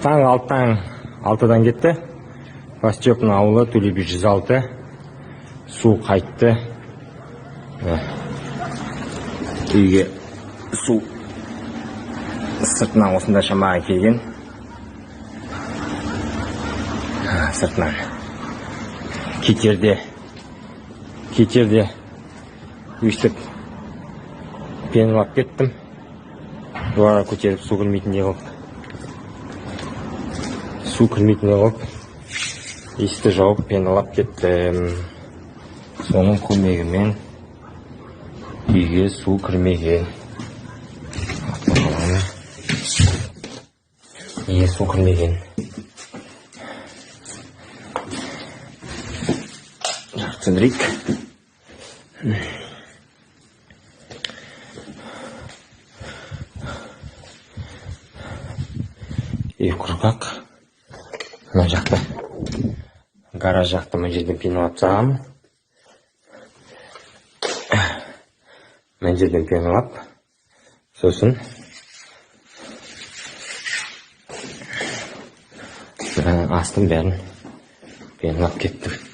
Таңғы алтыдан, 6-дан кетті. Постепный ауылы, Төле би 106. Су қайтты. Үйге су сыртынан осындай шамаға келген. Сыртынан. Кетерде өйстіп пеналап кеттім. Жоғары көтеріп су кірмейтіндей қылып. Су кірмейтіндей қылып есікті жауып пеналап кеттім. Соның көмегімен үйге су кірмеген. Үйге су кірмеген. Сөндірейік. Үй құрғақ. Мына жақта гараж жақты мына жерден пеналап тастағанмын. Мына жерден пеналап, сосын астын бәрін пеналап кеттім.